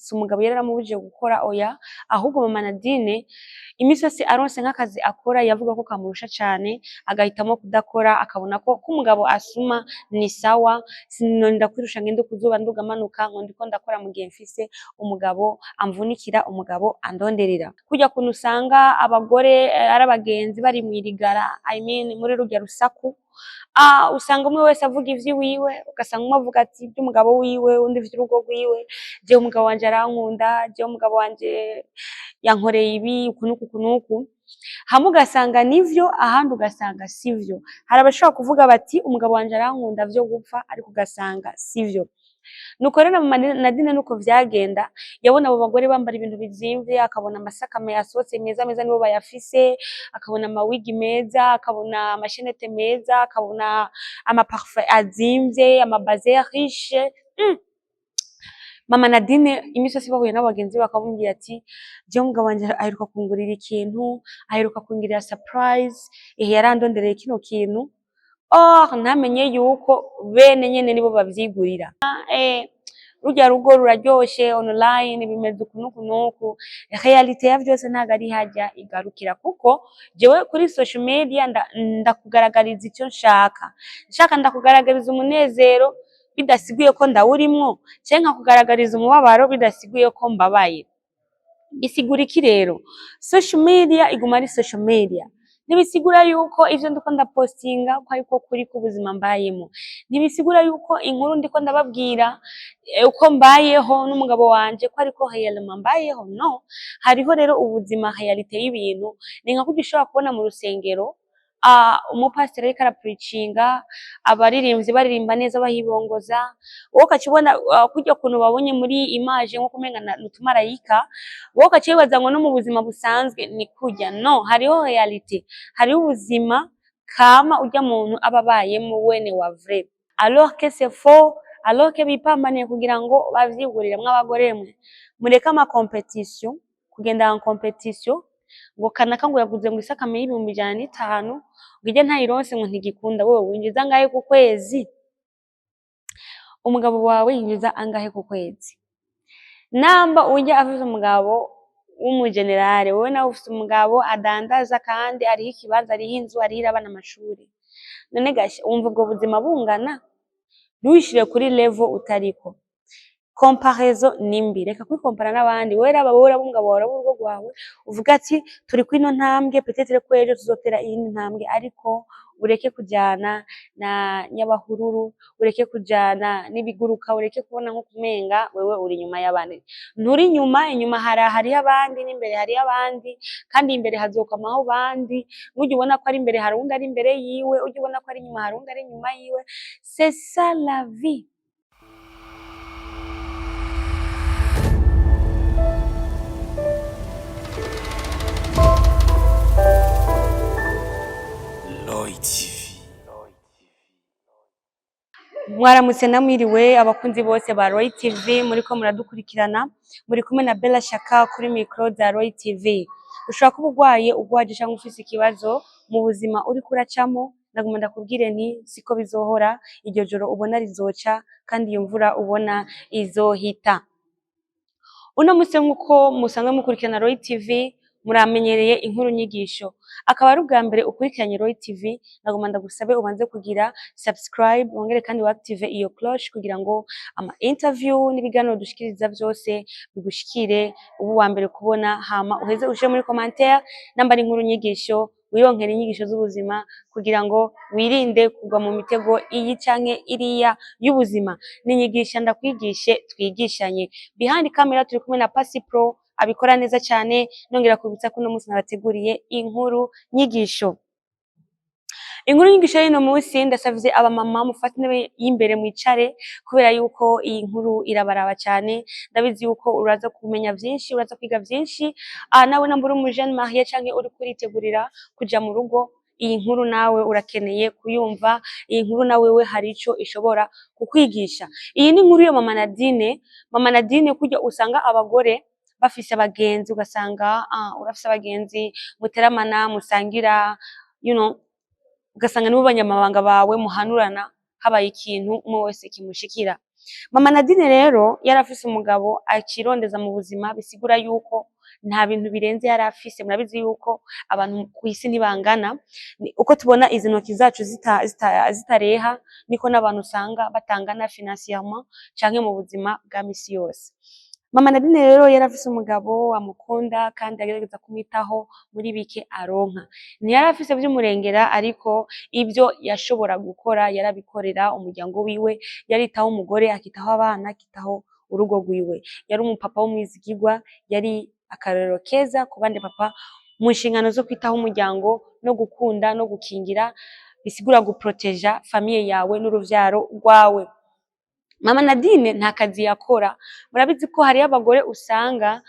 Si umugabo yari yaramubujije gukora, oya, ahubwo mama Nadine imisi yose aronse nk'akazi akora yavuga ko kamurusha cane, agahitamo kudakora, akabona ko umugabo asuma ni sawa, sinorinda kwirusha ngende kuzuba nduga manuka ngo ndiko ndakora mu gihe mfise umugabo amvunikira, umugabo andonderera. Kurya kuntu usanga abagore ari abagenzi bari mw'irigara, I mean muri rurya rusaku, usanga umwe wese avuga ivy'iwiwe, ugasanga umwe avuga ati ivy'umugabo wiwe, uwundi ivy'urugo rwiwe, jewe umugabo wanje arankunda, jewe umugabo wanje yankoreye ibi, uku n'uku uku n'uku. Hamwe ugasanga nivyo, ahandi ugasanga sivyo. Hari abashobora kuvuga bati umugabo wanje arankunda vyo gupfa, ariko ugasanga sivyo. Nuko rero na mama Nadine nuko vyagenda, yabona abo bagore bambara ibintu bizimvye, akabona amasakame yasohotse meza meza nibo bayafise, akabona amawigi meza, akabona amashenete meza, akabona amaparfum azimvye, amabazin riche. Mama Nadine imisi yose bahuye n'abagenzi be bakamubwira ati jewe umugabo wanje aheruka kungurira ikintu, aheruka kungirira surprise, ehe yarandondereye kino kintu. Or ntamenye yuko bene nyene nibo bavyigurira. Rurya rugo ruraryoshe online bimeze uku n'uku n'uku, réalité ya vyose ntago ari harya igarukira, kuko jewe kuri social media ndakugaragariza ico nshaka, nshaka ndakugaragariza umunezero bidasiguye ko ndawurimwo, canke nkakugaragariza umubabaro bidasiguye ko mbabaye. Bisigura iki rero? Social media iguma ari social media. Ntibisigura yuko ivyo ndiko ndapostinga ko ariko kuri k'ubuzima mbayemo. Ntibisigura yuko inkuru ndiko ndababwira uko mbayeho n'umugabo wanje ko ariko réellement mbayeho, no. Hariho rero ubuzima, réalité y'ibintu, ni nka kurya ushobora kubona mu rusengero umupasiteri ariko arapreachinga, abaririmbyi baririmba neza bahibongoza, wowe ukaca ubona kurya kuntu babonye muri image nko kumenga n'utumarayika, wowe ukaca wibaza ngo no mu buzima busanzwe ni kurya. No, hariho réalité, hariho ubuzima kama urya muntu aba abayemo wene wa vrai, alors que c'est faux, alors que bipambaniye kugira ngo bavyigurire. Mw'abagore mwe, mureke ama compétition, kugenda en compétition ngo kanaka ngo yaguze ngo isakame y'105,000, ngo irya ntayironse ngo ntigikunda. Wewe winjiza angahe ku kwezi? Umugabo wawe yinjiza angahe ku kwezi? Namba urya afise umugabo w'umujenerale, wewe nawe ufise umugabo adandaza kandi ariha ikibanza, ariha inzu, arihira abana amashuri, none gasha wumva ubwo buzima bungana? Ntiwishire kuri level utariko. Comparaison ni mbi, reka kwikompara n'abandi. Wewe raba wowe, raba umugabo wawe, raba urugo rwawe, uvuga ati turi kwino ntambwe, peut-être ko ejo tuzotera iyindi ntambwe, ariko ureke kujana na nyabahururu, ureke kujana n'ibiguruka, ureke kubona nko kumenga wewe uri inyuma y'abandi. Nturi inyuma, inyuma hariho abandi, n'imbere hariho abandi, kandi imbere hazokwamaho abandi. Nujya ubona ko ari imbere hari uwundi ari imbere yiwe, ujya ubona ko ari inyuma hari uwundi ari inyuma yiwe. C'est ça la vie. Lloyd TV. Mwaramutse namwiriwe abakunzi bose ba Roy TV muriko muradukurikirana, muri kumwe na Bella Shaka kuri micro za Roy TV. Ushobora kuba urwaye, ugwaje cyangwa ufise ikibazo mu buzima uriko uracamo, ndaguma ndakubwire nti siko bizohora, iryo joro ubona rizoca kandi iyo mvura ubona izohita. Uno musi nk'uko musanzwe mukurikirana Roy TV, muramenyereye inkuru nyigisho. Akaba ari ubwa mbere ukurikiranye Roy TV, ndaguma ndagusabe ubanze kugira subscribe, wongere kandi active iyo cloche kugira ngo ama interview n'ibiganiro dushikiriza vyose bigushikire ubu wa mbere kubona, hama uheze ushire muri commentaire namba ari inkuru nyigisho, wironkera inyigisho z'ubuzima kugira ngo wirinde kugwa mu mitego iyi canke iriya y'ubuzima. Ninyigisha ndakwigishe, twigishanye. Behind camera turi kumwe na Pasi Pro, abikora neza cyane. Nongera kubitsa ko uno munsi nabateguriye inkuru nyigisho. Inkuru nyigisho y'uno munsi, ndasavye abamama mufate intebe y'imbere mwicare, kubera yuko iyi nkuru irabaraba cyane. Ndabizi yuko uraza kumenya vyinshi, uraza kwiga vyinshi. Nawe namba uri umujene marié canke uri kuritegurira kuja mu rugo, iyi nkuru nawe urakeneye kuyumva. Iyi nkuru nawe we hari ico ishobora kukwigisha. Iyi ni inkuru ya mama Nadine. Mama Nadine, kurya usanga abagore bafise abagenzi, ugasanga urafise abagenzi muteramana, musangira, ugasanga nibo banyamabanga bawe, muhanurana habaye ikintu umwe wese kimushikira. Mama Nadine rero yari afise umugabo acirondeza mu buzima, bisigura yuko nta bintu birenze yari afise. Murabizi yuko abantu kw'isi ntibangana. Uko tubona izi ntoki zacu zitareha, niko n'abantu usanga batangana financièrement canke mu buzima bwa misi yose. Mama Nadine rero yari afise umugabo amukunda kandi agerageza kumwitaho muri bike aronka. Ntiyari afise vy'umurengera, ariko ivyo yashobora gukora yarabikorera umuryango wiwe, yaritaho umugore, akitaho abana, akitaho urugo rwiwe. Yari umupapa w'umwizigirwa, yari akarorero keza ku bandi papa mu nshingano zo kwitaho umuryango no gukunda no gukingira, bisigura guproteja famille yawe n'uruvyaro rwawe. Mama Nadine nta kazi yakora. Murabizi ko hariyo abagore usanga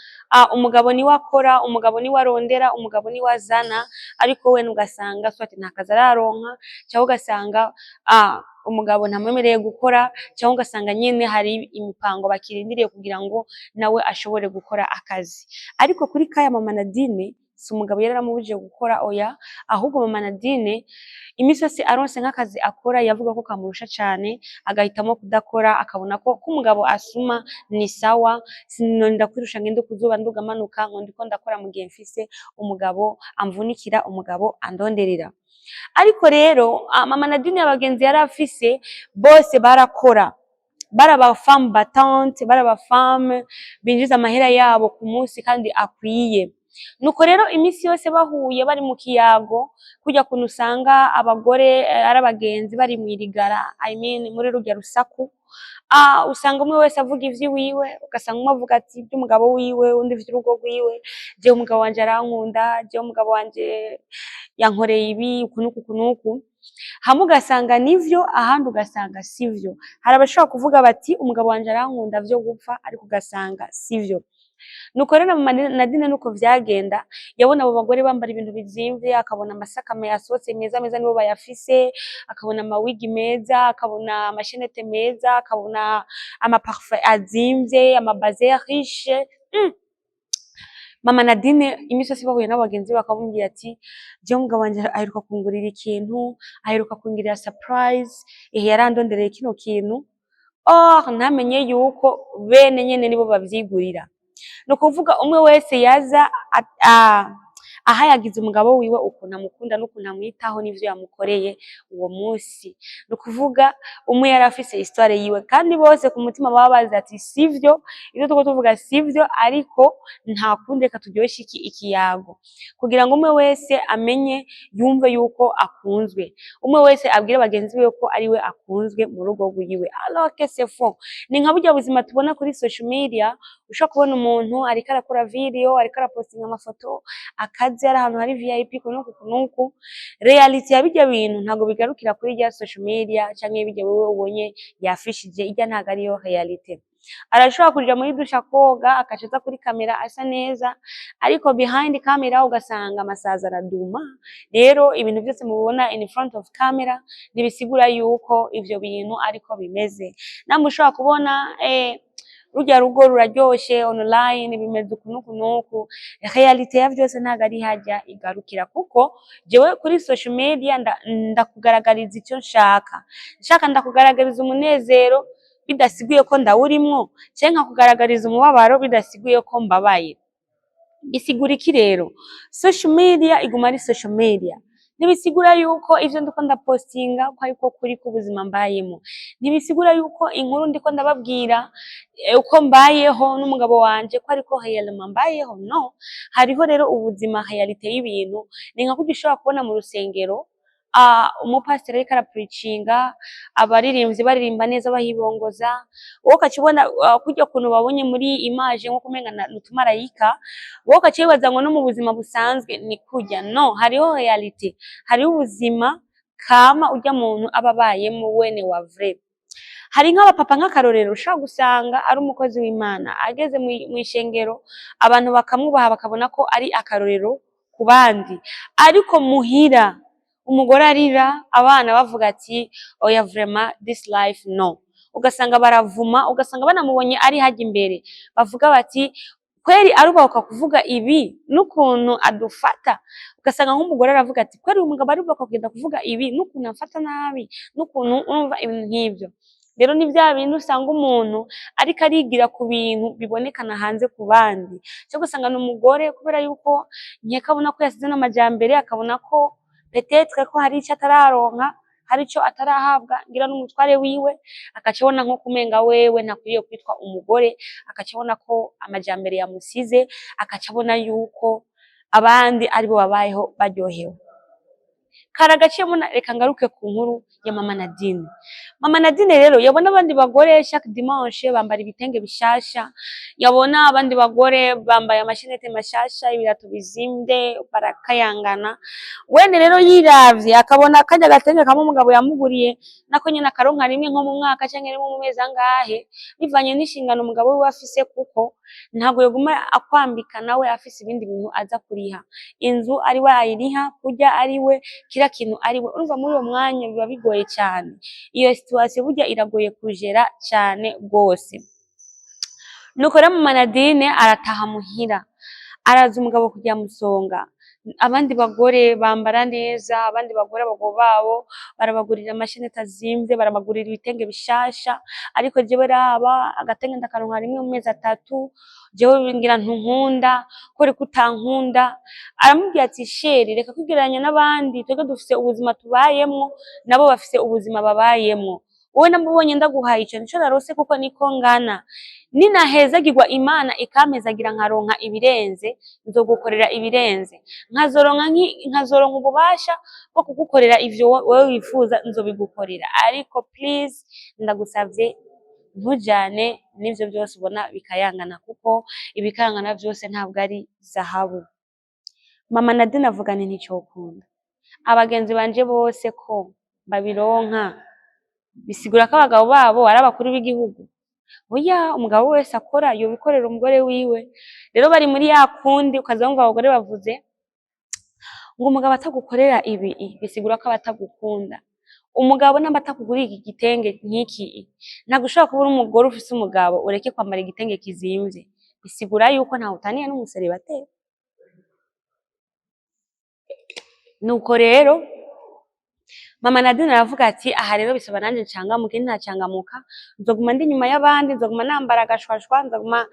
umugabo niwe akora, umugabo niwe arondera, umugabo niwe azana, ariko we ugasanga soit nta kazi araronka, canke ugasanga umugabo ntamwemereye gukora, canke ugasanga nyene hari imipango bakirindiriye kugira ngo nawe ashobore gukora akazi. Ariko kuri kaya Mama Nadine, si umugabo yari yaramubujije gukora, oya, ahubwo Mama Nadine imisi yose aronse nk'akazi akora yavuga ko kamurusha cane, agahitamo kudakora, akabona ko umugabo asuma ni sawa, sinorinda kwirusha ngende kuzuba nduga manuka ngo ndiko ndakora mu gihe mfise umugabo amvunikira, umugabo andonderera. Ariko rero Mama Nadine abagenzi yari afise bose barakora, bari aba femme battante, bari aba femme binjiza amahera yabo ku munsi kandi akwiye. Nuko rero imisi yose bahuye bari mu kiyago, kurya kuntu usanga abagore ari abagenzi bari mw'irigara, I mean muri rurya rusaku, usanga umwe wese avuga ivy'iwiwe, ugasanga umwe avuga ati ivy'umugabo wiwe, uwundi ivy'urugo rwiwe: "Jewe umugabo wanje arankunda, jewe umugabo wanje yankoreye ibi, uku n'uku, uku n'uku." Hamwe ugasanga nivyo, ahandi ugasanga sivyo. Hari abashobora kuvuga bati: "Umugabo wanje arankunda vyo gupfa", ariko ugasanga sivyo. Nuko rero na Mama Nadine nuko vyagenda, yabona abo bagore bambara ibintu bizimvye, akabona amasakame yasohotse meza meza nibo bayafise, akabona ama wig meza, akabona ama chaînettes meza, akabona ama parfum azimvye, ama bazin riche. Mama Nadine imisi yose bahuye n'abagenzi be bakamubwira ati: "Jewe umugabo wanje aheruka kungurira ikintu, aheruka kungirira surprise, ehe yarandondereye kino kintu." Or ntamenye yuko bene nyene nibo bavyigurira. Ni ukuvuga umwe wese yaza ahayagiza umugabo wiwe ukuntu amukunda n'ukuntu amwitaho n'ivyo yamukoreye uwo musi. Ni ukuvuga umwe yari afise histoire yiwe, kandi bose ku mutima baba bazi ati sivyo, ivyo turiko tuvuga sivyo, ariko nta kundi, reka turyoshe iki ikiyago kugira ngo umwe wese amenye, yumve yuko akunzwe, umwe wese abwire bagenzi biwe ko ariwe akunzwe mu rugo rwiwe, alors que c'est faux. Ni nka burya buzima tubona kuri social media, ushobora kubona umuntu ariko arakora video, ariko arapostinga amafoto akazi, ari ahantu hari VIP, kunuku kunuku. Réalité ya birya bintu ntabwo bigarukira kuri rya social media canke birya wewe ubonye yafishije irya, ntabwo ariyo réalité. Arashobora kuja muri douche akoga, akaca aza kuri kamera asa neza, ariko behind camera ugasanga amasazi araduma. Rero ibintu vyose mubona in front of camera ntibisigura yuko ivyo bintu ariko bimeze. Namwe ushobora kubona rurya rugo ruraryoshe online, bimeze uku n'uku n'uku, réalité ya vyose ntabwo ari harya igarukira, kuko jewe kuri social media ndakugaragariza icyo nshaka. Nshaka ndakugaragariza umunezero bidasiguye ko ndawurimwo, canke nkakugaragariza umubabaro bidasiguye ko mbabaye. Bisigura iki rero? Social media iguma ari social media. Ntibisigura yuko ivyo ndiko ndapostinga ko ariko kuri k'ubuzima mbayemo. Ntibisigura yuko inkuru ndiko ndababwira uko mbayeho n'umugabo wanje ko ariko réellement mbayeho. No hariho rero ubuzima, réalité y'ibintu. Ni nka kurya ushobora kubona mu rusengero umupasiteri ariko arapreachinga, abaririmbyi baririmba neza, bahibongoza, wowe ukaca ubona kurya kuntu babonye muri image nko kumenga ni utumarayika, wowe ukaca wibaza ngo no mu buzima busanzwe ni kurya. No hariho réalité, hariho ubuzima kama urya muntu aba abayemo wene wa vrai. Hari nk'abapapa, nk'akarorero, ushobora gusanga ari umukozi w'Imana, ageze mw'ishengero abantu bakamwubaha, bakabona ko ari akarorero ku bandi, ariko muhira umugore arira, abana bavuga ati: "Oya, vraiment this life no." Ugasanga baravuma, ugasanga banamubonye ari hajya imbere bavuga bati: "Kweri arubahuka kuvuga ibi n'ukuntu adufata?" Ugasanga nk'umugore aravuga ati: "Kweri uyu mugabo arubaka kugenda kuvuga ibi n'ukuntu amfata nabi?" N'ukuntu urumva ibintu nk'ivyo. Rero ni vya bindi usanga umuntu ariko arigira ku bintu bibonekana hanze ku bandi, canke ugasanga ni umugore kubera yuko nkeka abona ko yasize n'amajambere, akabona ko peut-être ko hari ico atararonka, hari ico atarahabwa ngira n'umutware wiwe, agaca abona nko kumenga wewe ntakwiriye kwitwa umugore, agaca abona ko amajambere yamusize, agaca abona yuko abandi aribo babayeho baryohewe. Kari agaciyemo. Reka ngaruke ku nkuru ya mama Nadine. Mama Nadine rero yabona abandi bagore chaque dimanche bambara ibitenge bishasha, yabona abandi bagore bambaye ama chaînettes mashasha, ibirato bizimvye, barakayangana. Wene rero yiravye akabona karya gatenge kamwe umugabo yamuguriye, nako nyene akaronka rimwe nko mu mwaka canke rimwe mu mezi angahe, bivanye n'inshingano umugabo wiwe afise, kuko ntabwo yoguma akwambika nawe afise ibindi bintu aza kuriha. Inzu ari we ayiriha, kurya ari we, kila kintu ari we. Urumva muri uwo mwanya biba bigoye cane. Iyo situation burya iragoye kujera cane gose. Nuko rero mama Nadine arataha muhira, araza umugabo kujya musonga. Abandi bagore bambara neza, abandi bagore abagabo babo barabagurira ama chaînettes azimvye, barabagurira ibitenge bishasha, ariko jewe raba agatenge ndakaronka rimwe mu mezi 3, jewe ngira ntunkunda, ko uriko utankunda. Aramubwira ati: "Chéri, reka kwigereranya n'abandi, twebwe dufise ubuzima tubayemwo, nabo bafise ubuzima babayemwo. Wowe namubonye ndaguhaye ico nico narose kuko niko ngana. Ninahezagirwa Imana ikampezagira nkaronka ibirenze, nzogukorera ibirenze. Nkazoronka ububasha bwo kugukorera ivyo wewe wifuza, nzobigukorera. Ariko please, ndagusavye ntujane n'ivyo vyose ubona bikayangana, kuko ibikayangana vyose ntabwo ari zahabu." Mama Nadine avuga nti: "Nticokunda. Abagenzi banje bose ko babironka, bisigura ko abagabo babo ari abakuru b'igihugu? Oya, umugabo wese akora yobikorera umugore wiwe." Rero bari muri ya kundi ukaza wumva abagore bavuze ngo umugabo atagukorera ibi bisigura ko aba atagukunda. Umugabo namba atakuguriye iki gitenge nk'iki, ntabwo ushobora kuba uri umugore ufise umugabo ureke kwambara igitenge kizimvye, bisigura yuko ntawe utaniye n'umu célibataire. Nuko rero mama Nadine aravuga ati: "Aha rero bisaba nanje ncangamuke, ntacangamuka nzoguma ndi inyuma y'abandi, nzoguma nambara agashwashwa, nzoguma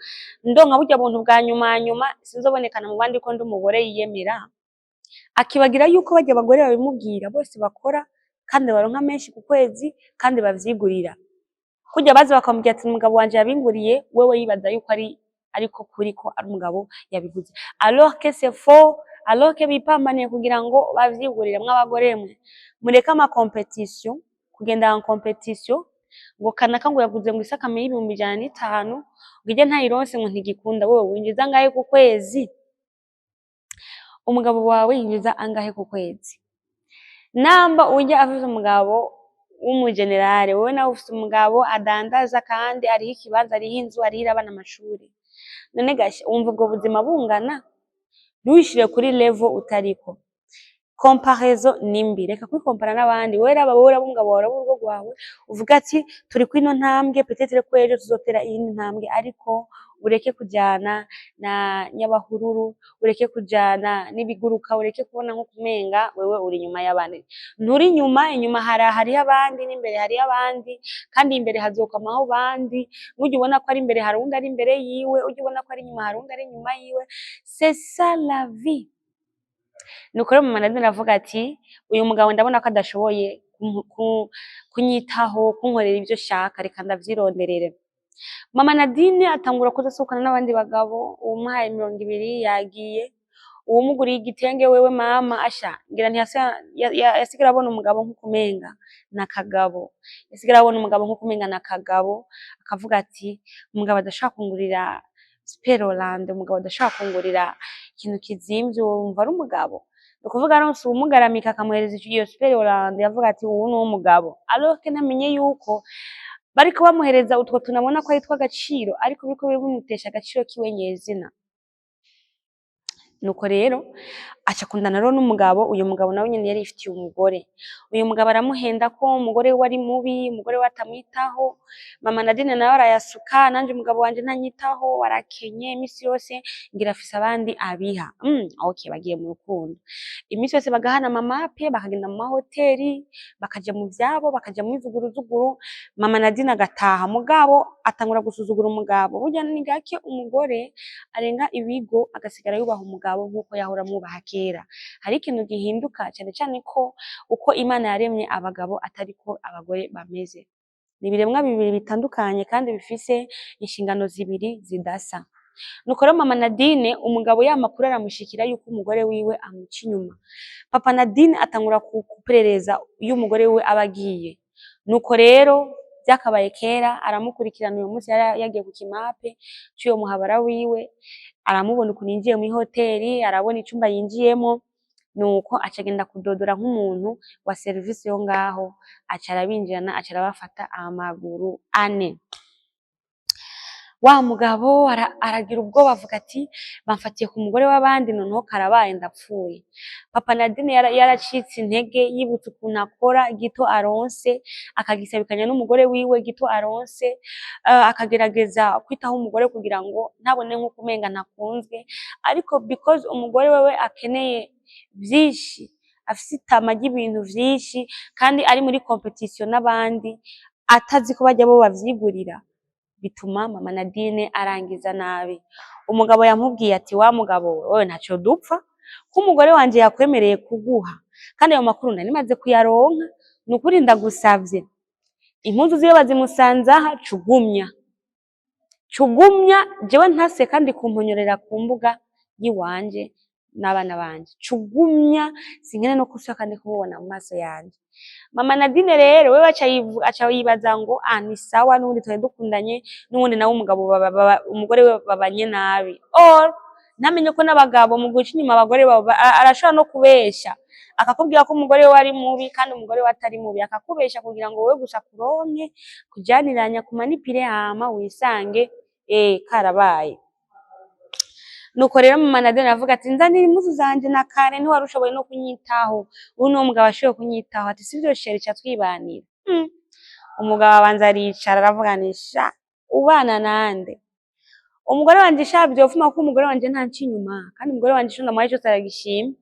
ndonka burya buntu bwa nyuma nyuma, sinzobonekana mu bandi ko ndi umugore yiyemera." Akibagira yuko barya abagore babimubwira bose bakora kandi baronka menshi ku kwezi kandi bavyigurira. Kurya baza bakamubwira ati: "Umugabo wanje yabinguriye," wewe yibaza yuko ari ariko kuri ko ari umugabo yabiguze, alors que c'est faux, alors que bipambaniye kugira ngo bavyigurire. Mw'abagore mwe, mureke ama compétition, kugenda en compétition ngo kanaka ngo yaguze ngo isakame y'105,000, ngo irya ntayironse ngo ntigikunda. Wewe winjiza angahe ku kwezi? Umugabo wawe yinjiza angahe ku kwezi? Namba urya afise umugabo w'umujenerale, wewe nawe ufise umugabo adandaza kandi ariha ikibanza, ariha inzu, arihira abana amashuri, none gasha wumva ubwo buzima bungana? Ntiwishire kuri level utariko. Comparaison ni mbi, reka kwikompara n'abandi. Wewe raba wowe, raba umugabo wawe, raba urugo rwawe, uvuga ati: "Turi kwino ntambwe, peut-être ko ejo tuzotera iyindi ntambwe." Ariko ureke kujana na nyabahururu, ureke kujana n'ibiguruka, ureke kubona nko kumenga wewe uri inyuma y'abandi. Nturi inyuma, inyuma hariho abandi, n'imbere hariho abandi, kandi imbere hazokwamaho abandi. Nujya ubona ko ari imbere hari uwundi ari imbere yiwe, ujya ubona ko ari inyuma hari uwundi ari inyuma yiwe. C'est ça la vie. Nuko rero mama Nadine aravuga ati: "Uyu mugabo ndabona ko adashoboye kunyitaho, kunkorera ivyo shaka, reka ndavyironderere." Mama Nadine atangura kuza asohokana n'abandi bagabo. Uwumuhaye 20 yagiye, uwumuguriye igitenge wewe mama asha ngira yasigara abona umugabo nk'ukumenga nakagabo, yasigara abona umugabo nk'ukumenga nakagabo, akavuga ati: "Umugabo adashobora kungurira Super Hollande, umugabo adashobora kungurira ikintu kizimvye, wumva ari umugabo?" Ni ukuvuga aronse uwumugaramika akamuhereza iyo Super Hollande, yavuga ati: "Uwu ni uw'umugabo," alors que ntamenye yuko bariko bamuhereza utwo tunabona ko ari tw'agaciro, ariko biriko bimutesha agaciro kiwe nyezina. Nuko rero Aca akundana rero n'umugabo. Uyu mugabo nawe nyene yari yifitiye umugore. Uyu mugabo aramuhenda ko umugore we ari mubi, umugore we atamwitaho. Mama Nadine nawe arayasuka: "Nanje umugabo wanje ntanyitaho, arakenye, imisi yose ngira afise abandi abiha." Okay, bagiye mu rukundo, imisi yose bagahana amamape, bakagenda mu mahoteli, bakaja mu vyabo, bakaja muri zuguruzuguru. Mama Nadine agataha, mugabo atangura gusuzugura umugabo. Burya ni gake umugore arenga ibigo agasigara yubaha umugabo nk'uko yahora amwubaha kera. Hari ikintu gihinduka, cane cane ko uko Imana yaremye abagabo atariko abagore bameze. Ni ibiremwa bibiri bitandukanye kandi bifise inshingano zibiri zidasa. Nuko rero mama Nadine, umugabo ya makuru aramushikira yuko umugore wiwe amuca inyuma. Papa Nadine atangura kuperereza iyo umugore wiwe aba agiye. Nuko rero vyakabaye kera, aramukurikirana. Uyu munsi yari yagiye ku kimape c'uyo muhabara wiwe, aramubona ukuntu yinjiye mw'ihoteli, arabona icumba yinjiyemo. Nuko aca agenda kudodora nk'umuntu wa serivisi yo ngaho, aca arabinjirana, aca arabafata amaguru ane. Wa mugabo aragira ubwoba, avuga ati: "Bamfatiye ku mugore w'abandi, noneho karabaye, ndapfuye." Papa Nadine yaracitse intege, yibutse ukuntu akora gito aronse akagisabikanya n'umugore wiwe, gito aronse akagerageza kwitaho umugore kugira ngo ntabone nk'uko umenga ntakunzwe. Ariko because umugore wewe akeneye vyinshi, afise itama ry'ibintu vyinshi, kandi ari muri competition n'abandi, atazi ko barya bo bavyigurira, bituma mama Nadine arangiza nabi. Umugabo yamubwiye ati: "Wa mugabo wewe, ntaco dupfa ko umugore wanje yakwemereye kuguha, kandi ayo makuru nari maze kuyaronka. Nukuri ndagusavye, impuzu ziwe bazimusanze aha, cugumya cugumya jewe ntase kandi kumponyorera ku mbuga yiwanje n'abana banje, cugumya, sinkene no kusubira kandi kumubona mu maso yanje." Mama Nadine rero wewe aca yibaza ngo: "Ah, ni sawa, n'ubundi twari dukundanye, n'ubundi nawe umugabo umugore we babanye nabi." Or ntamenye ko n'abagabo mu guca inyuma abagore babo arashobora no kubesha, akakubwira ko umugore we ari mubi kandi umugore we atari mubi, akakubesha kugira ngo wowe gusa kuronke kujaniranya kumanipire, hama wisange karabaye. Nuko rero mama Nadine aravuga ati: "Nzanira impuzu zanje, na kare ntiwari ushoboye no kunyitaho, ubu niwo mugabo ashoboye kunyitaho." Ati: "Sivyo chéri, ca twibanira." Umugabo abanza aricara, aravuga ni: "Sha, ubana nande? Umugore wanje sha, vyofuma kuko umugore wanje ntanca inyuma, kandi umugore wanje ico ndamuhaye cose aragishima.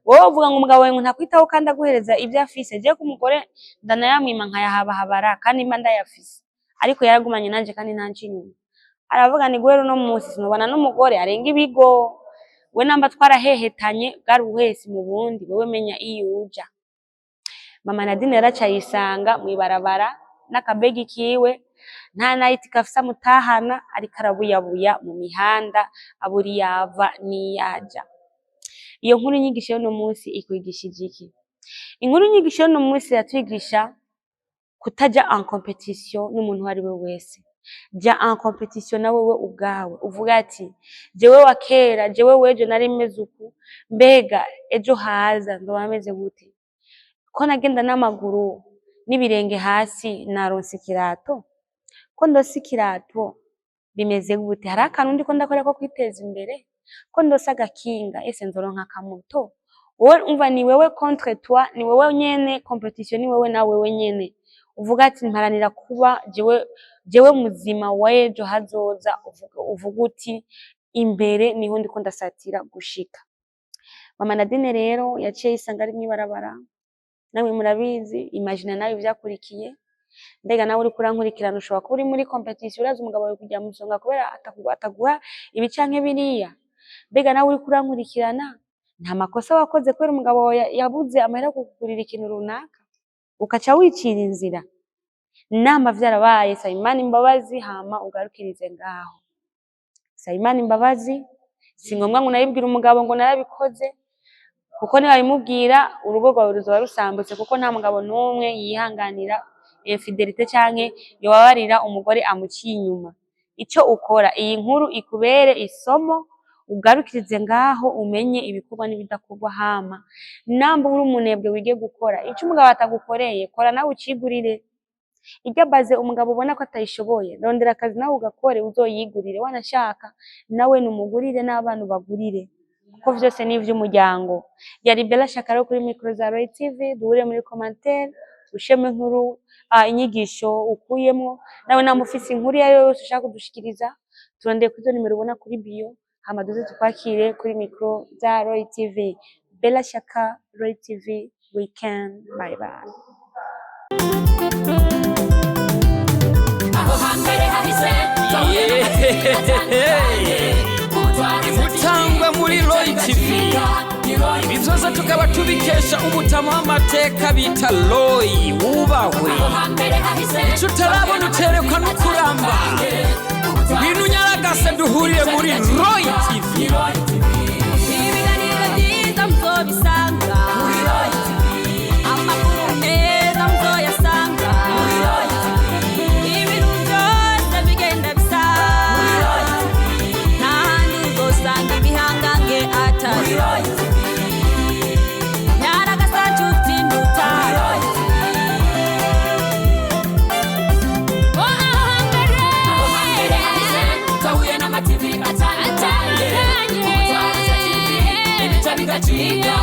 Wowe uvuga ngo umugabo wawe ngo ntakwitaho kandi aguhereza ivyo afise. Jewe ko umugore ndanayamwima nkayahabahabara kandi mba ndayafise, ariko yaragumanye nanje kandi ntanca inyuma." Aravuga ni: "Guhera uno munsi sinubana n'umugore arenga ibigo. We namba twarahehetanye bwari ubuhesi mu bundi, wewe menya iyo uja." Mama Nadine yaraca yisanga mw'ibarabara n'akabegi kiwe, nta nayiti gafise amutahana, ariko arabuyabuya mu mihanda, abura iyava n'iyaja. Iyo nkuru inyigisho y'uno munsi ikwigishije iki? Inkuru inyigisho y'uno munsi iratwigisha kutaja en competition n'umuntu uwo ari we wese. Ja en competition na wewe ubwawe, uvuga ati: "Jewe wa kera, jewe w'ejo nari meze uku, mbega ejo haza nzoba meze gute? Ko nagenda n'amaguru n'ibirenge hasi, naronse ikirato, ko ndose ikirato bimeze gute? Hariho akantu ndiko ndakora ko kwiteza imbere? Ko ndose agakinga, ese nzoronka akamoto?" Wowe umva, ni wewe contre toi, ni wewe nyene competition, ni wewe na wewe nyene. Uvuga ati: "Mparanira kuba jewe, jewe muzima w'ejo hazoza." Uvuga uti: "Imbere niho ndiko ndasatira gushika." Mama Nadine rero yaciye yisanga ari mw'ibarabara, namwe murabizi. Imagine nawe ivyakurikiye. Mbega nawe uriko urankurikirana, ushobora kuba uri muri competition, urazi umugabo wawe kujya musonga kubera ataguha ibi canke biriya. Mbega nawe uriko urankurikirana, nta makosa wakoze kubera umugabo wawe yabuze amahera yo kukugurira ikintu runaka, ukaca wicira inzira? Namba vyarabaye, saba Imana imbabazi, hama ugarukirize ngaho. Saba Imana imbabazi, si ngombwa ngo unabibwire umugabo ngo narabikoze, kuko niwabimubwira urugo rwawe ruzoba rusambutse, kuko nta mugabo n'umwe yihanganira infidélité canke yobabarira umugore amuciye inyuma. Ico ukora, iyi nkuru ikubere isomo, ugarukirize ngaho, umenye ibikorwa n'ibidakorwa. Hama namba uri umunebwe, wige gukora. Ico umugabo atagukoreye, kora nawe ucigurire. Irya baze umugabo ubona ko atayishoboye, rondera akazi nawe ugakore, uzoyigurire. Wanashaka nawe numugurire n'abana ubagurire. Kuko vyose ni ivy'umuryango. Yari Bella Shakaro kuri micro za Roy TV. Duhure muri commentaire, ushemo inkuru, inyigisho ukuyemwo. Nawe namba ufise inkuru iyo ariyo yose ushaka kudushikiriza, turondeye kuri izo nimero ubona kuri bio, hama duze tukwakire kuri micro za Roy TV. Bella Shaka, Roy TV, weekend. Bye bye. Aho hambere hahise Imutangwa muri Roy TV. Ibi byose tukaba tubikesha umutama w'amateka bita Roy wubahwe. Icyo utarabona uterekwa no kuramba. Ngwino unyaragase duhurire muri Roy TV. Ibiganiro byiza muzobisanga, amakuru meza muzoyasanga, ibintu byose bigenda bisa, nta handi uzosanga ibihangange atari nyaragasa nshuti ndutaro. Twahuye n'amativi atandukanye, ubutwariza TV ibica bigacika.